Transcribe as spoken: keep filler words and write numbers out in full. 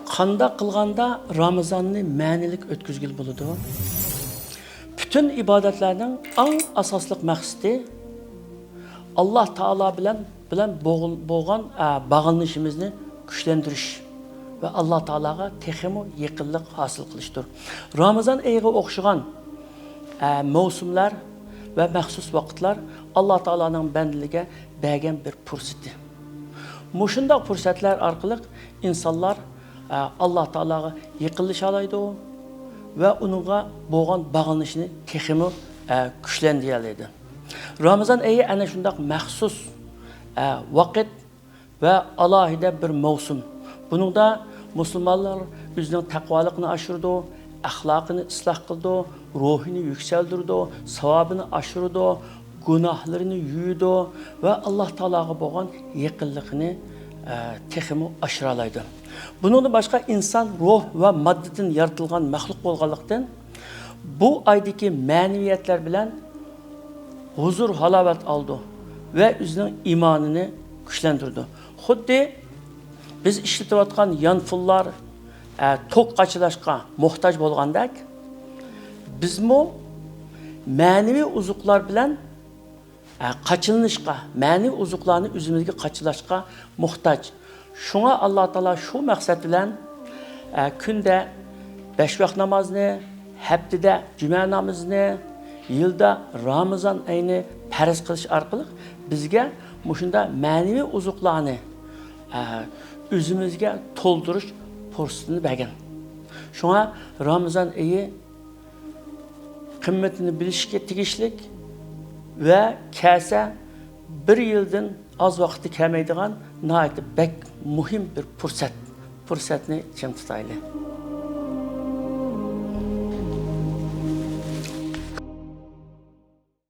قانداق قىلغاندا رامىزاننى مەنىلىك ئۆتكۈزگىلى بولىدۇ؟ پۈتۈن ئىبادەتلەرنىڭ ئەڭ ئاساسلىق مەقسىتى ئاللا تائالا بىلەن، بىلەن بوغۇل-، بولغان، ئە، باغلىنىشىمىزنى كۈچلەندۈرۈش ۋە ئاللا تائالاغا تېخىمۇ يېقىنلىق ھاسىل قىلىشتۇر. رامىزان ئېيىغا ئوخشىغان، ئە، مەۋسۇملار ۋە مەخسۇس ۋاقىتلار ئاللا تائالانىڭ بەندىلىرىگە بەرگەن بىر پۇرسىتى. مۇشۇنداق پۇرسەتلەر ئارقىلىق ئىنسانلار، ئە، ئاللا تائالاغا يېقىنلىشالايدۇ ۋە ئۇنىڭغا بولغان باغلىنىشىنى تېخىمۇ، ئە، كۈچلەندۈرەلەيدۇ. رامىزان ئېيى ئەنە شۇنداق مەخسۇس، ئە، ۋاقىت ۋە ئالاھىدە بىر مەۋسۇم. بۇنىڭدا مۇسۇلمانلار ئۆزىنىڭ تەقۋالىقىنى ئاشۇرىدۇ، ئەخلاقىنى ئىسلاھ قىلىدۇ، روھىنى يۈكسەلدۈرىدۇ، ساۋابىنى ئاشۇرىدۇ، گۇناھلىرىنى يۇيىدۇ ۋە ئاللا تائالاغا بولغان يېقىنلىقىنى، ئە، تېخىمۇ ئاشۇرالايدۇ. بۇنىڭدىن باشقا، ئىنسان روھ ۋە ماددىدىن يارىتىلغان مەخلۇق بولغانلىقتىن، بۇ ئايدىكى مەنىۋىيەتلەر بىلەن ھۇزۇر-ھالاۋەت ئالىدۇ ۋە ئۆزىنىڭ ئىمانىنى كۈچلەندۈرىدۇ. خۇددى بىز ئىشلىتىۋاتقان يانفونلار، ئە، توك قاچىلاشقا موھتاج بولغاندەك، بىزمۇ مەنىۋى ئوزۇقلار بىلەن، ئە، قاچىلىنىشقا، مەنىۋى ئوزۇقلارنى ئۆزىمىزگە قاچىلاشقا موھتاج. شۇڭا ئاللا تائالا شۇ مەقسەت بىلەن، ئە، كۈندە بەش ۋاق نامازنى، ھەپتىدە جۈمە نامىزىنى، يىلدا رامىزان ئېيىنى پەرز قىلىش ئارقىلىق بىزگە مۇشۇنداق مەنىۋى ئوزۇقلارنى، ئە، ئۆزىمىزگە تولدۇرۇش پۇرسىتىنى بەرگەن. شۇڭا رامىزان ئېيى قىممىتىنى بىلىشكە تېگىشلىك ۋە كەلسە بىر يىلدىن ئاز ۋاقىتتا كەلمەيدىغان ناھايىتى بەك مۇھىم بىر پۇرسەت. پۇرسەتنى چىڭ تۇتايلى.